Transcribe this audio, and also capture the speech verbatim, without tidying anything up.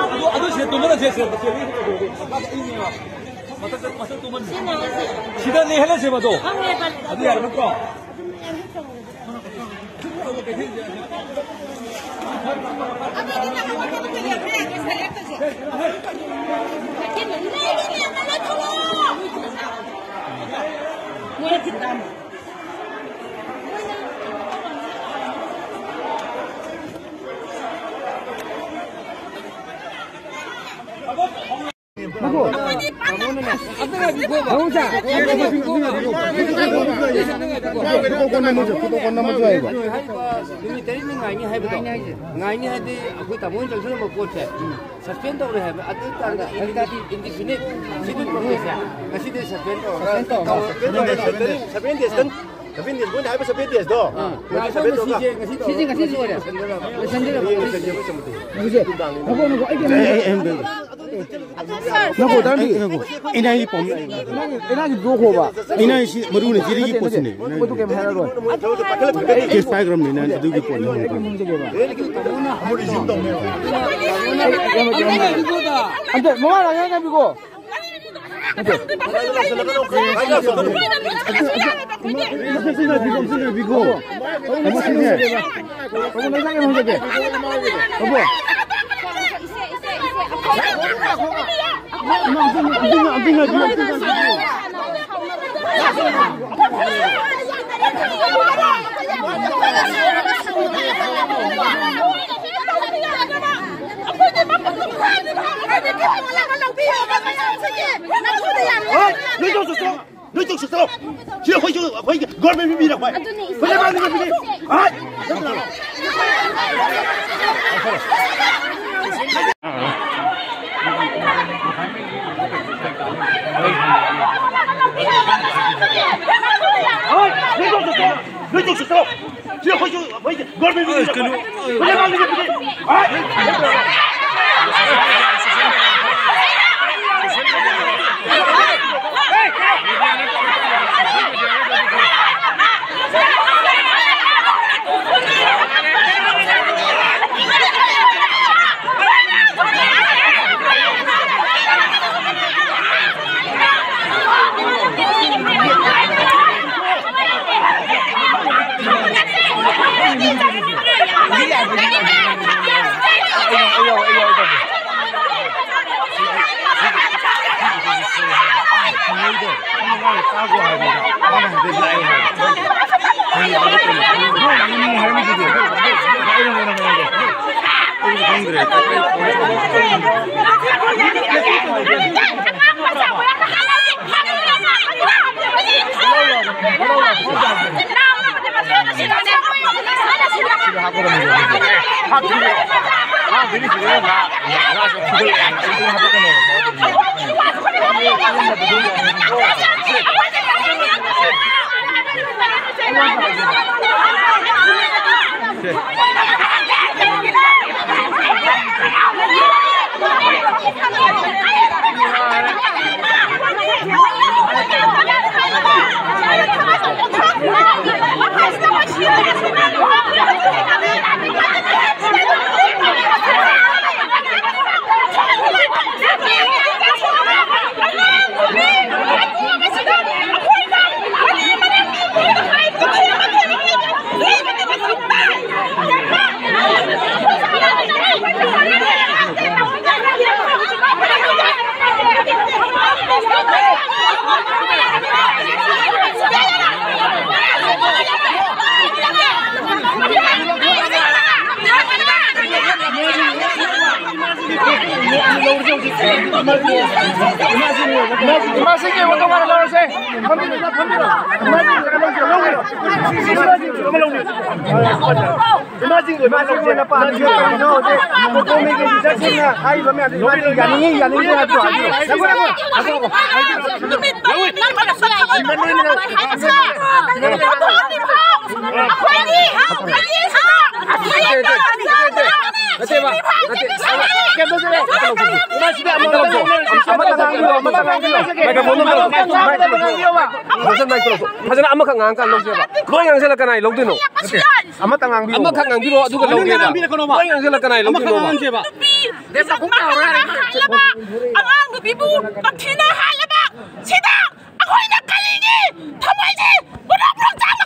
ꯑꯗꯨ, ꯑꯗꯨ ꯁꯤꯗ ꯇꯨꯝꯍꯜꯂꯁꯦ, ꯁꯤꯗ, ꯁꯤꯗ꯫ ꯃꯊꯛꯇ, ꯃꯊꯛ ꯇꯨꯝꯍꯟꯁꯦ꯫ ꯁꯤꯗ ꯂꯩꯍꯜꯂꯁꯦꯕ ꯑꯗꯣ꯫ ꯑꯗꯨ ꯌꯥꯔꯕ ꯅꯠꯇ꯭ꯔꯣ? ꯅꯨꯃꯤꯠ ꯇꯔꯦꯠꯅꯤ ꯉꯥꯏꯅꯤ ꯍꯥꯏꯕꯗꯣ, ꯉꯥꯏꯅꯤ ꯍꯥꯏꯗꯤ ꯑꯩꯈꯣꯏ ꯇꯥꯃꯣ ꯍꯣꯏꯅ ꯆꯪꯁꯤꯜꯂꯝꯕ ꯄꯣꯠꯁꯦ ꯁꯁꯄꯦꯟ ꯇꯧꯔꯦ ꯍꯥꯏꯕ꯫ ꯑꯗꯨ ꯇꯥꯔꯒꯗꯤ ꯏꯟꯗꯤꯐꯤꯅꯤꯠ ꯁꯤꯗꯤ ꯄ꯭ꯔꯣꯁꯦꯁꯁꯦ ꯉꯁꯤꯗꯤ ꯁꯁꯄꯦꯟ ꯇꯧꯔꯒ ꯁꯚꯦꯟ ꯗꯦꯖ, ꯁꯚꯦꯟ ꯗꯦꯖ, ꯃꯣꯏꯅ ꯍꯥꯏꯕ ꯁꯚꯦꯟ ꯗꯦꯖꯇꯣ ꯉꯁꯤ ꯁꯚꯦꯟ ꯇꯧꯔꯒ ꯁꯤꯁꯦ ꯉꯁꯤ ꯇꯧꯔꯒ ꯁꯤꯁꯦ ꯉꯁꯤ ꯂꯣꯏꯁꯤꯟꯒꯗꯕ꯫ ꯂꯣꯏꯁꯤꯟꯒꯗꯕ꯫ ꯉꯥꯏꯈꯣ, ꯉꯥꯏꯈꯣ, ꯑꯩ ꯀꯩꯅꯣ ꯍꯥꯏꯒꯦ꯫ ꯅꯪꯕꯨ ꯇꯥꯔꯗꯤ and I D ꯇꯣꯛꯈꯣꯕ꯫ And I C ꯃꯔꯨꯅꯦ, ꯖꯤꯔꯤꯒꯤ ꯄꯣꯠꯁꯤꯅꯦ꯫ ꯃꯗꯨ ꯀꯩꯝ ꯍꯥꯏꯔꯔꯣꯏ꯫ ꯀꯦꯁ ꯄꯥꯏꯈ꯭ꯔꯕꯅꯤꯅ ꯑꯗꯨꯒꯤ ꯄꯣꯠꯅꯤ꯫ ꯑꯝꯇ ꯃꯃꯥ ꯂꯥꯛꯑꯦ ꯉꯥꯏꯕꯤꯀꯣ꯫ ꯅꯣꯏ ꯇꯧꯁꯨ ꯆꯠꯂꯣ꯫ ꯁꯤ ꯑꯩꯈꯣꯏꯁꯨ, ꯑꯩꯈꯣꯏꯒꯤ ꯒꯣꯔꯃꯦꯟ ꯃꯤꯔ ꯑꯩꯈꯣꯏ? ꯑꯗꯨꯅꯦ, ꯏꯆꯦ꯫ ꯑꯩꯈꯣꯏ ꯂꯩꯕꯥꯛꯅꯤ ꯀꯩꯅꯣ꯫ ꯍꯥꯏ! ꯍꯥꯏ! ꯅꯣꯏ ꯇꯧꯁꯨ ꯆꯠꯂꯣ꯫ ꯅꯣꯏ ꯇꯧꯁꯨ ꯆꯠꯂꯣ꯫ ꯁꯤ ꯑꯩꯈꯣꯏꯁꯨ, ꯑꯩꯈꯣꯏꯒꯤ ꯒꯣꯔꯃꯦꯟ ꯃꯤꯔ ꯑꯩꯈꯣꯏ? ꯑꯩꯈꯣꯏ ꯂꯩꯕꯥꯛꯅꯤ ꯀꯩꯅꯣ꯫ ꯍꯥꯏ! ꯏꯃꯥꯁꯤꯡꯒꯤ ꯑꯣꯏꯕ ꯇꯣꯉꯥꯟꯅ ꯂꯧꯔꯁꯦ꯫ ꯐꯝꯕꯤꯔꯣ, ꯐꯝꯕꯤꯔꯣ꯫ ꯏꯃꯥꯁꯤꯡꯒꯤ ꯑꯣꯏꯕ ꯂꯧꯒꯦ꯫ ꯏꯃꯥꯁꯤꯡꯒꯤ ꯑꯣꯏꯕ ꯂꯧꯒꯦ꯫ ꯏꯃꯥꯁꯤꯡꯒꯤ ꯑꯣꯏꯕ ꯂꯧꯒꯦ꯫ ꯏꯃꯥꯁꯤꯡꯒꯤ ꯑꯣꯏꯕ ꯂꯧꯒꯦ꯫ ꯍꯧꯖꯤꯛ ꯃꯣꯃꯣꯒꯤ ꯂꯤꯗꯔꯁꯤꯡꯅ ꯍꯥꯏꯔꯤꯕ ꯃꯌꯥꯝꯁꯦ ꯏꯃꯥꯁꯤꯡ ꯌꯥꯅꯤꯡꯉꯤ, ꯌꯥꯅꯤꯡꯗꯦ ꯍꯥꯏꯕꯗꯣ ꯍꯥꯏꯕꯤꯔꯣ꯫ ꯅꯨꯃꯤꯠ ꯃꯔꯤ ꯅꯪ ꯃꯔꯛꯇ ꯊꯝꯃꯣ꯫ ꯍꯥꯏꯕ ꯁꯥ꯫ ꯅꯨꯃꯤꯠ ꯃꯔꯤ ꯐꯥꯎ ꯑꯩꯈꯣꯏꯒꯤ ꯍꯧꯈ꯭ꯔꯤꯁꯤꯅ ꯑꯩꯈꯣꯏꯒꯤ ꯅꯠꯇꯦꯕ, ꯅꯠꯇꯦ꯫ ꯀꯩꯝ ꯇꯧꯗꯦ꯫ ꯑꯃꯇ ꯂꯧꯊꯣꯛꯑꯣ꯫ ꯑꯃꯇ ꯉꯥꯡꯕꯤꯌꯣ, ꯑꯃꯇ ꯉꯥꯡꯕꯤꯌꯣ꯫ ꯃꯥꯏꯀ꯭ꯔꯣꯐꯣꯟꯗꯣ ꯑꯝꯇ ꯂꯧꯊꯣꯛꯑꯣ꯫ ꯐꯖꯅ ꯃꯥꯏꯛ ꯂꯧꯊꯣꯛꯑꯣ꯫ ꯐꯖꯅ ꯑꯃꯈꯛ ꯉꯥꯡꯉꯀꯥꯟꯗ ꯂꯧꯁꯦꯕ꯫ ꯂꯣꯏ ꯉꯥꯡꯁꯤꯜꯂꯛꯀꯅꯤ, ꯂꯧꯗꯣꯏꯅꯣ? ꯑꯃꯇ ꯉꯥꯡꯕꯤꯌꯣ꯫ ꯑꯃꯈꯛ ꯉꯥꯡꯕꯤꯔꯣ, ꯑꯗꯨꯒ ꯂꯧꯒꯦꯕ꯫ ꯂꯣꯏ ꯉꯥꯡꯁꯤꯜꯂꯛꯀꯅꯤ, ꯂꯧꯗꯣꯏꯅꯣꯕ? ꯅꯨꯄꯤ ꯃꯁꯛ ꯃꯍꯥꯛꯅ ꯍꯥꯠꯂꯕ, ꯑꯉꯥꯡ ꯅꯨꯄꯤꯕꯨ ꯃꯊꯤꯅ ꯍꯥꯠꯂꯕ, ꯁꯤꯗ ꯑꯩꯈꯣꯏꯅ ꯀꯔꯤꯒꯤ ꯊꯃꯣꯏꯁꯦ ꯄꯨꯂꯞ ꯄꯨꯂꯞ ꯆꯥꯕ